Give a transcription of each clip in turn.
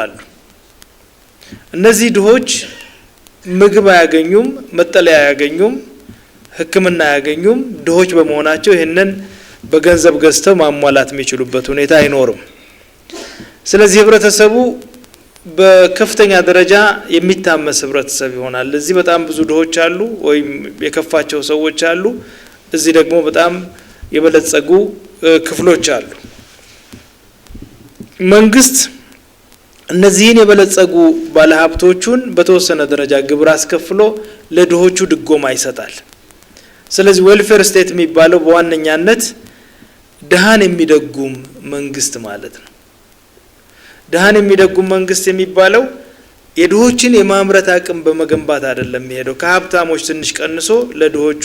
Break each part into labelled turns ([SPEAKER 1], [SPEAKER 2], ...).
[SPEAKER 1] አሉ። እነዚህ ድሆች ምግብ አያገኙም፣ መጠለያ አያገኙም፣ ሕክምና አያገኙም። ድሆች በመሆናቸው ይህንን በገንዘብ ገዝተው ማሟላት የሚችሉበት ሁኔታ አይኖርም። ስለዚህ ህብረተሰቡ በከፍተኛ ደረጃ የሚታመስ ህብረተሰብ ይሆናል። እዚህ በጣም ብዙ ድሆች አሉ፣ ወይም የከፋቸው ሰዎች አሉ። እዚህ ደግሞ በጣም የበለጸጉ ክፍሎች አሉ። መንግስት እነዚህን የበለጸጉ ባለሀብቶቹን በተወሰነ ደረጃ ግብር አስከፍሎ ለድሆቹ ድጎማ ይሰጣል። ስለዚህ welfare state የሚባለው በዋነኛነት ድሃን የሚደጉም መንግስት ማለት ነው። ድሃን የሚደጉም መንግስት የሚባለው የድሆችን የማምረት አቅም በመገንባት አይደለም የሚሄደው። ከሀብታሞች ትንሽ ቀንሶ ለድሆቹ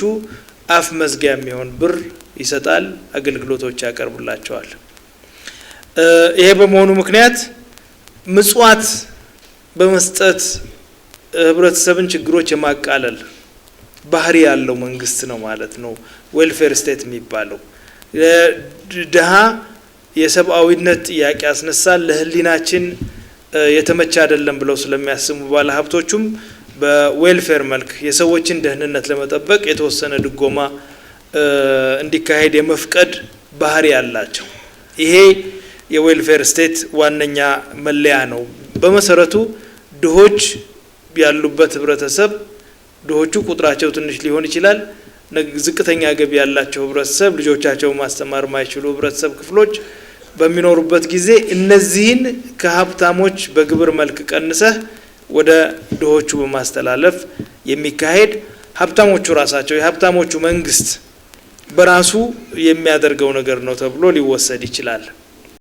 [SPEAKER 1] አፍ መዝጊያ የሚሆን ብር ይሰጣል፣ አገልግሎቶች ያቀርቡላቸዋል። ይሄ በመሆኑ ምክንያት ምጽዋት በመስጠት ህብረተሰብን ችግሮች የማቃለል ባህሪ ያለው መንግስት ነው ማለት ነው welfare state የሚባለው። ድሃ የሰብአዊነት ጥያቄ ያስነሳል። ለህሊናችን የተመቸ አይደለም ብለው ስለሚያስቡ ባለሀብቶቹም በ welfare መልክ የሰዎችን ደህንነት ለመጠበቅ የተወሰነ ድጎማ እንዲካሄድ የመፍቀድ ባህሪ ያላቸው፣ ይሄ የ welfare state ዋነኛ መለያ ነው። በመሰረቱ ድሆች ያሉበት ህብረተሰብ፣ ድሆቹ ቁጥራቸው ትንሽ ሊሆን ይችላል። ዝቅተኛ ገቢ ያላቸው ህብረተሰብ፣ ልጆቻቸውን ማስተማር የማይችሉ ህብረተሰብ ክፍሎች በሚኖሩበት ጊዜ እነዚህን ከሀብታሞች በግብር መልክ ቀንሰህ ወደ ድሆቹ በማስተላለፍ የሚካሄድ፣ ሀብታሞቹ ራሳቸው፣ የሀብታሞቹ መንግስት በራሱ የሚያደርገው ነገር ነው ተብሎ ሊወሰድ ይችላል።